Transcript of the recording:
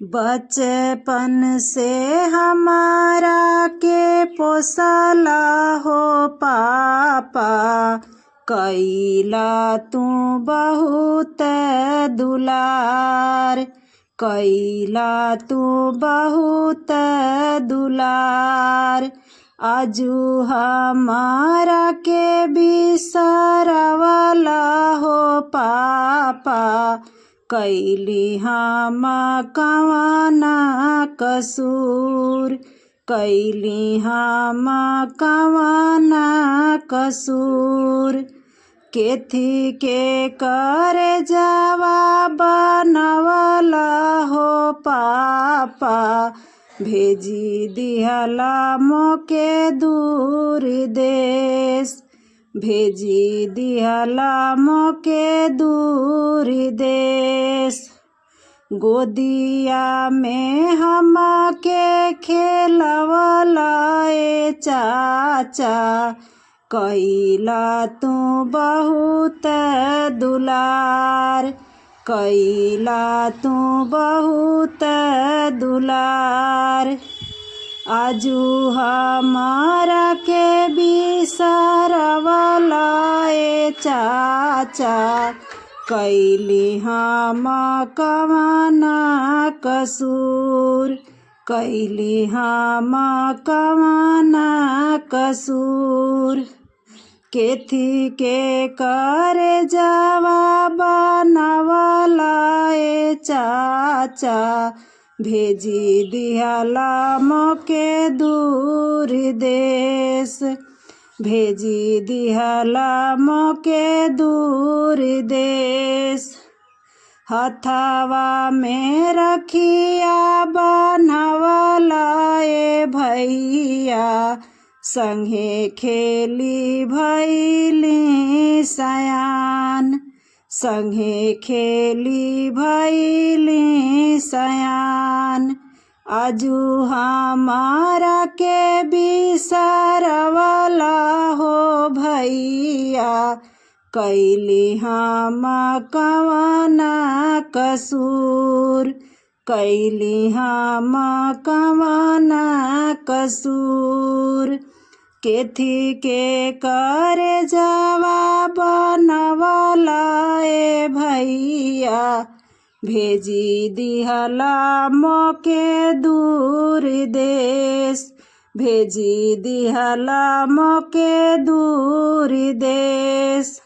बचपन से हमारा के पोसला हो पापा, कैला तू बहुत दुलार, कैला तू बहुत दुलार। आजू हमारा के बिसरवला हो पापा, कैली हम कवना कसूर, कैली हम कवना कसूर। केथी के कर जावा बनवला हो पापा, भेजी दिहला मोके दूर देश, भेजी दिहला मोके दूर देश। गोदिया में हमके खेलवला ए चाचा, कैला तू बहुत दुलार, कैला तू बहुत दुलार। आजू हमारा के बिसरवला ए चाचा, कैली हम कवना कसूर, कैली हम कवना कसूर। केथी के कर जावा बनवला ए चाचा, भेजी दिहला मोके दूर देश, भेजी दिहला मोके दूर देश। हथवा में रखिया बनवला ए भैया, संगे खेली भैली सयान, संगे खेली भैली सयान। आजू हमारा के बिसरवला हो भैया, कैली हम कवना कसूर, कैली हम कवना कसूर। केथी के कर जावा बनवला ए भैया, भेजी दिहला मोके दूर देश, भेजी दिहला मोके दूर देश।